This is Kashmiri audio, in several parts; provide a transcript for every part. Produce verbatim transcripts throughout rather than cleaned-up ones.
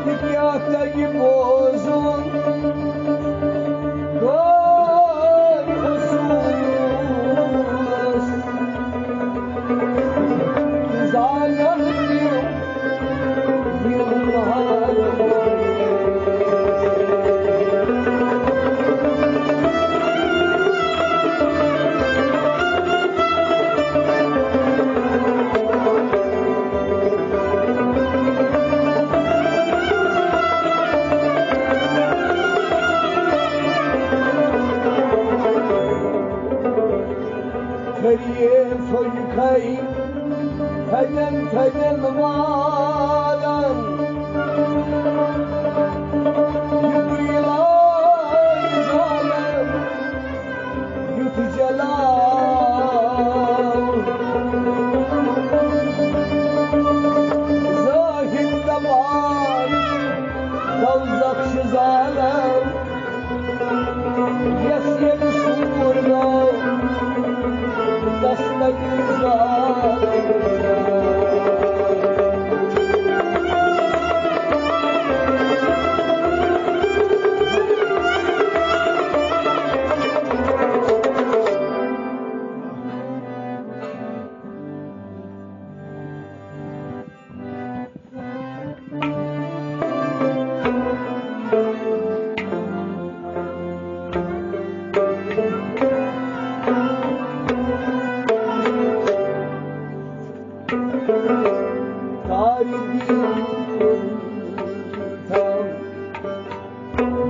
تہِ کیٛاہ تَگہِ بوزُن غٲرۍ اصوٗلس، زانن تِم یِم محال۔ خریے فوج کھائی تھدین تھدین والن۔ جبریل آئی زالن یُتھ جلال۔ زاہد دپان دوزخ چھِ زالن، یس ییٚمہِ سوٗر گوٚو تس تَگہِ زالن۔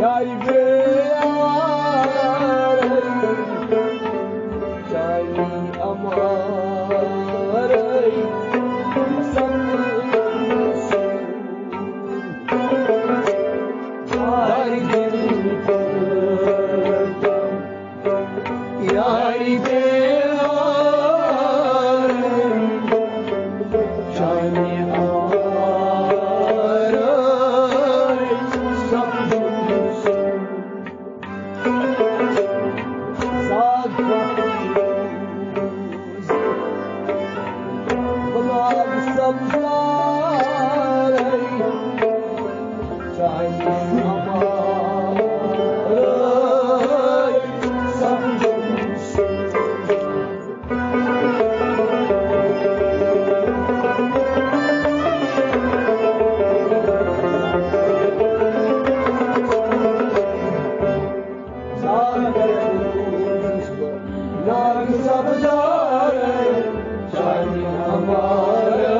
یارِ بیارے چانی امارے سمسم۔ یارِ دل یارِ بیارے چانی امارے سمسم۔ زاگ گۄلاب سبزارے چانہِ امارے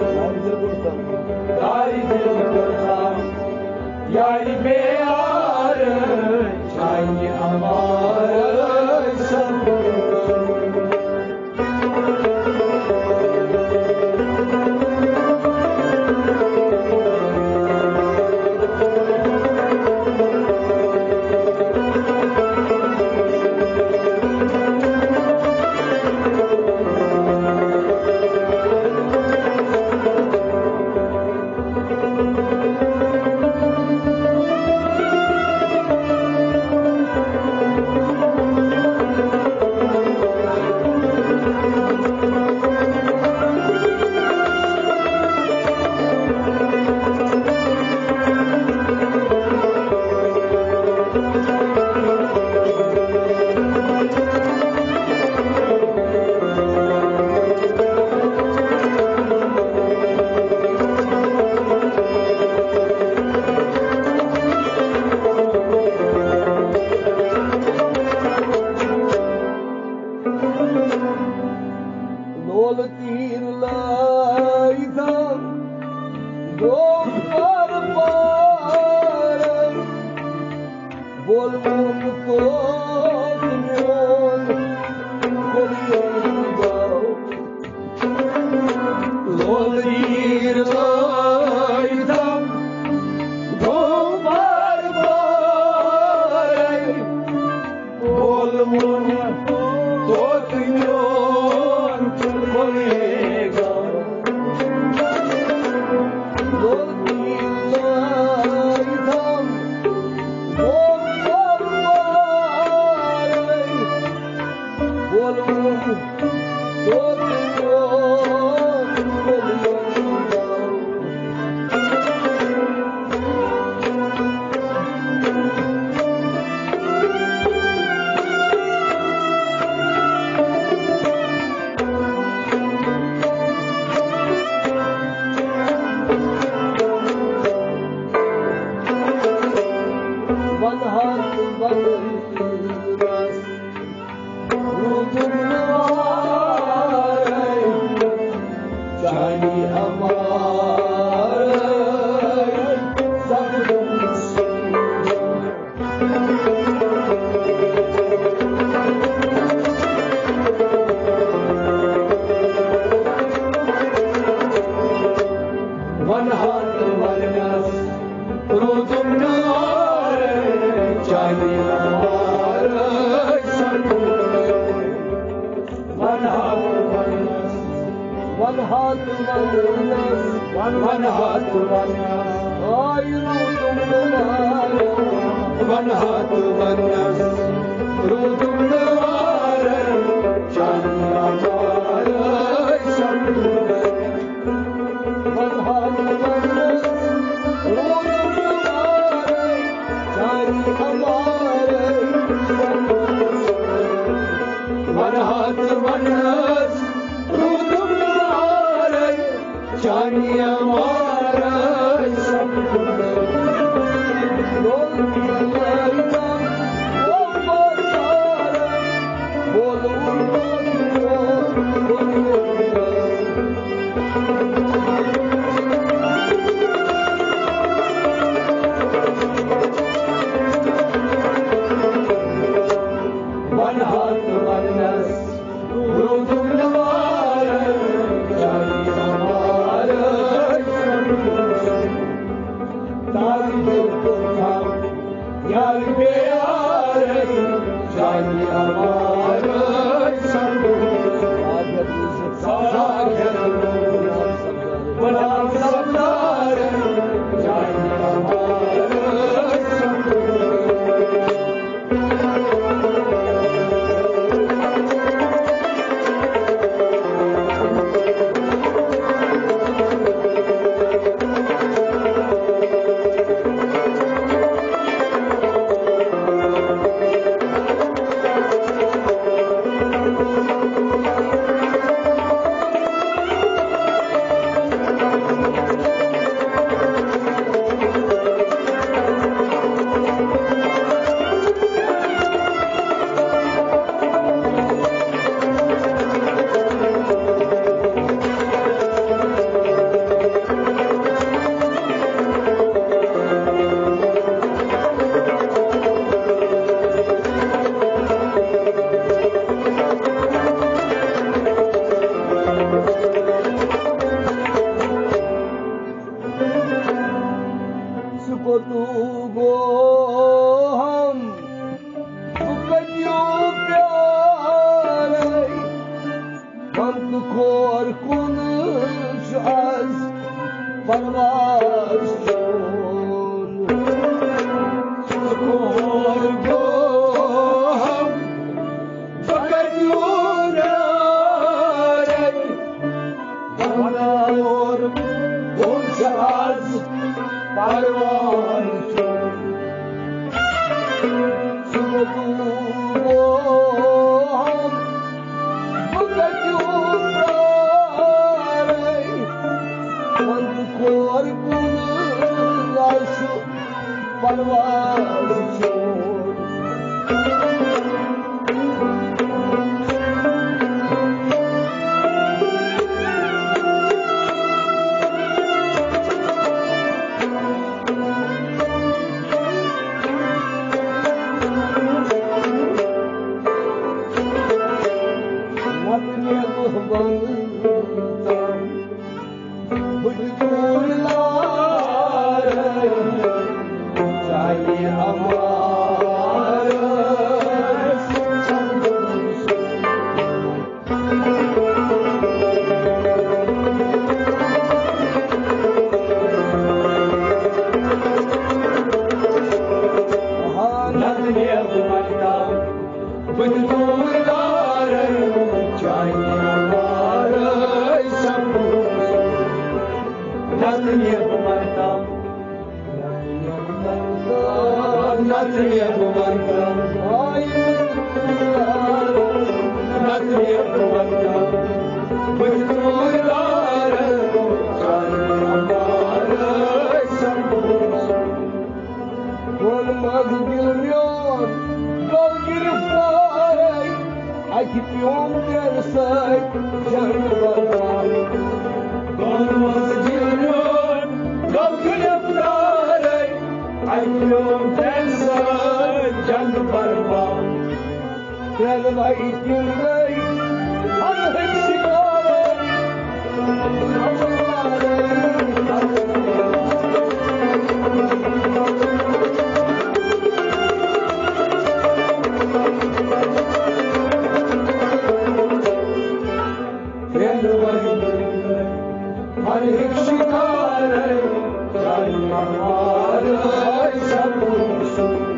سبزم۔ یارِ بیارٕ چانہِ امارٕ سمجھ۔ ووٚن منٛز دِل میون گوٚو گِرفتارے، اَتہِ پیوم تیرٕ سۭتۍ جنگ برپا۔ ووٚن منٛز دِل میون گوٚو گِرفتارے، اَتہِ پیوم تیرٕ سۭتۍ جنگ برپا۔ ترٛٮ۪ن وَیہِ تِم گٔے اَنہٕکۍ شِکارَے۔ ترٛٮ۪ن وَیہِ تِم گٔے اَنہٕکۍ شِکارَے۔ جانہِ اَمارَے سَتووُہ سُہ۔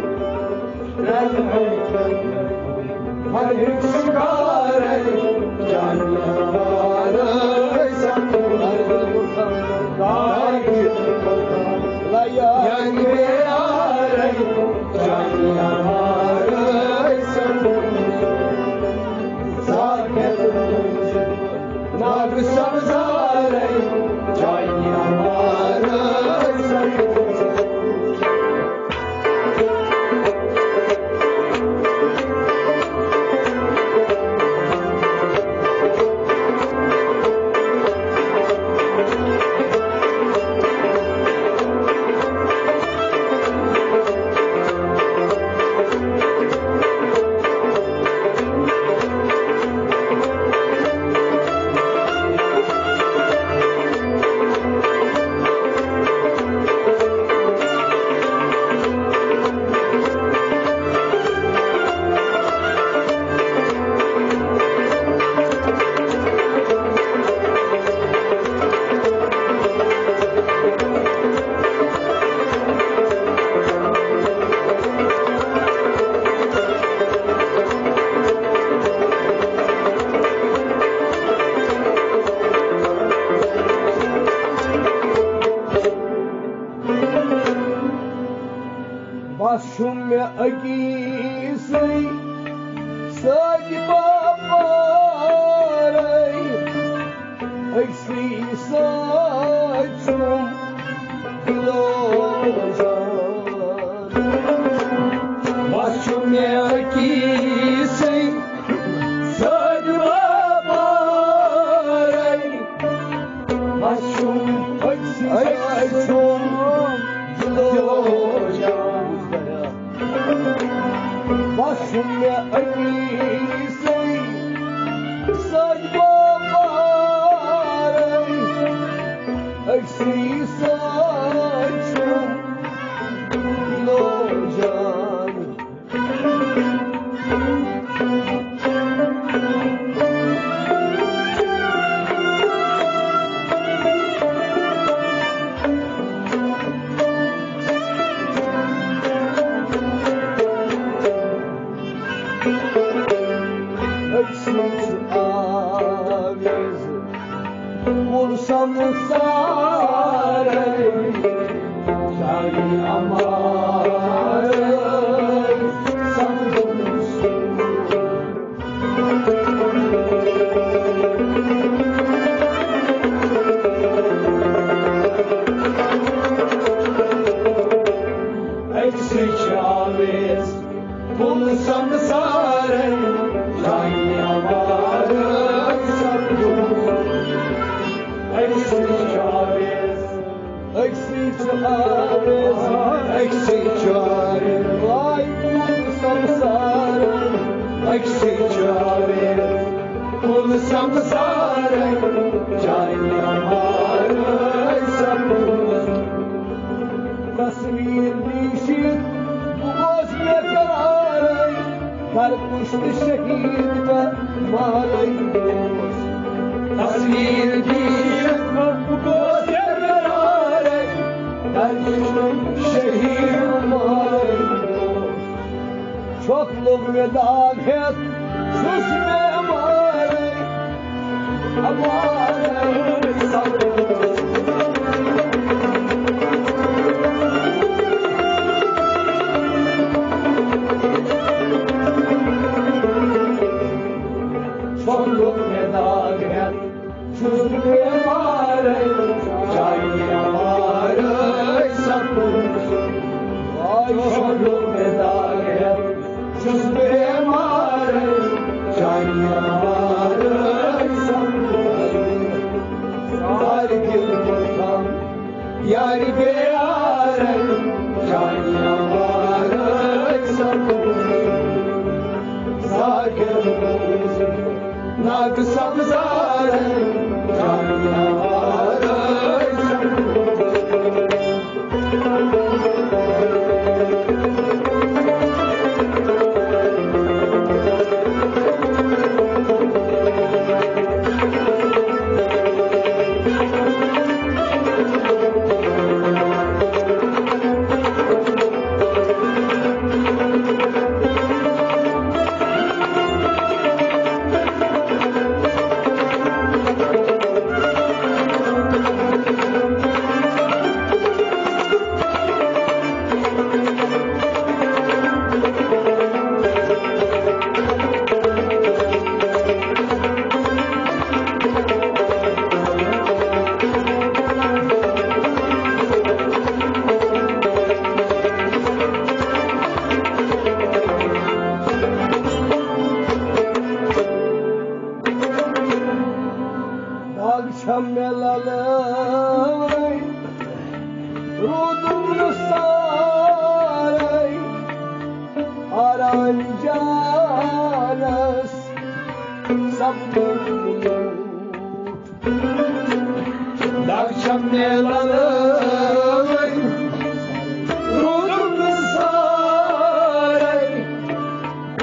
بس چھُم مےٚ أکیٖسٕے سۭتۍ باپارَے، أکسٕے سۭتۍ چھُم دِلو جان۔ بس چھُم مےٚ أکیٖسٕے سۭتۍ باپارَے، بس چھُم أکسٕے سۭتۍ چھُم دِلو جان۔ بس چھُم مےٚ أکیٖسٕے سۭتۍ باپارَے، أکسٕے سۭتۍ چھُم دِلو جان۔ أکسٕے چھُ آویز کُل سمسارے، جانہِ اَمارَے سمجھُن سُہ۔ أکسٕے چھُ آویز کُل سمسارے، جانہِ اَمارَے سمجھُن۔ أکسٕے چھُ آویز، أکسٕے چھُ آویز، أکسٕے چھُ آویز، واے کُل سمسارے۔ أکسٕے چھُ آویز کُل سمسارے، جانہِ اَمارَے سمجھُن۔ تصویر لیٖشِتھ بہٕ گوس بے قرارے، در پُشت شہید کا مارے گوس۔ تصویر لیٖشِتھ بہٕ گوس بے قرارے، در پُشت شہید مارے گوس۔ چھۄکھ لوٚگ مےٚ داغ ہٮ۪تھ، چھُس بٮ۪مارَے، اَمارَے سَپُد۔ سبزار جانیا داغ چھم مےٚ لَلٲے، روٗدُم نہٕ سارے، آرام جانس سپدُم لوٗٹھ۔ داغ چھم مےٚ لَلٲے، روٗدُم نہٕ سارے،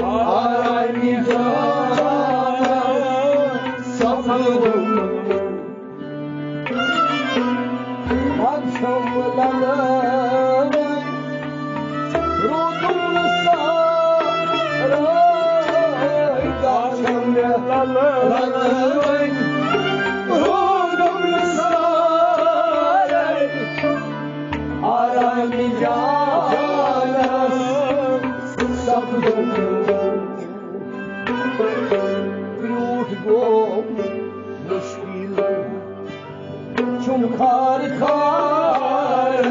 آرام جانس سپدُم لوٗٹھ۔ پتہٕ چھَم لَلٲے، روٗدُم نہٕ سارے۔ پتہٕ چھَم لَلٲے، روٗدُم نہٕ سارے۔ آرام جانس سپدُم لوٗٹھ۔ گوٚو مُشکِل چھُم خار خار۔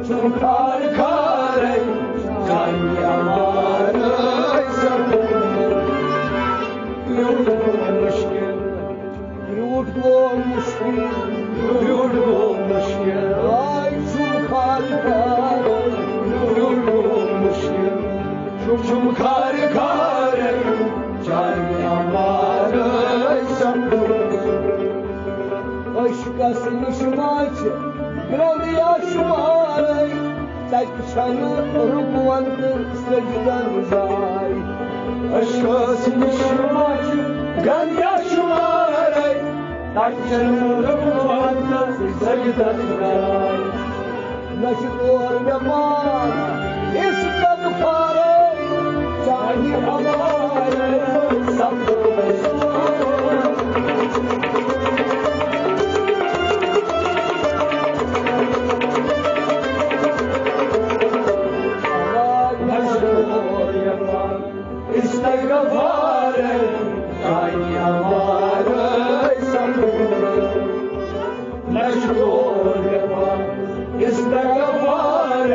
چھُم خار خارے، جانیا مارے سپُد۔ میوٗٹھ گوٚو مُشکِل، میوٗٹھ گوٚو مُشکِل، میوٗٹھ گوٚو مُشکِل۔ آے چھُم خار خارے، میوٗٹھ گوٚو مُشکِل، چھُم خار خارے، جانیا مارے سپُد۔ عشقس نِش ما چھِ گرٛنٛد یا شُمارے، تَتہِ چھَنہٕ رُکوَن تہٕ سجدن جاے۔ عشقس نِش ما چھِ گرٛنٛد یا شُمارے، تَتہِ چھَنہٕ رُکوَن تہٕ سجدن جاے۔ نہ چھُ تور مےٚ پان استغفارے، چاہے ہمارے سب استغفار کانی ہمارے سب۔ نہ چھُ تور مےٚ پان استغفار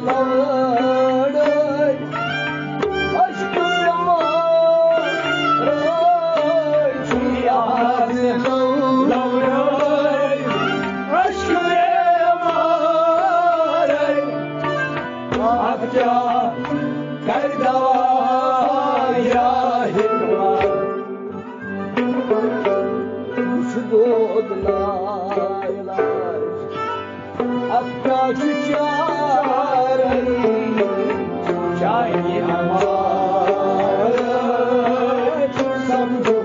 لوڑے، اشکو بیمارے، چھُ یاد لوڑے، اشکو بیمارے، اتھ کیٛاہ کرِ دوا یا حکمت؟ یہِ چھُ دود لا علاج۔ اتھ کیٛاہ چھُ چارٕ؟ چاہے ہمارٕ سمجھو۔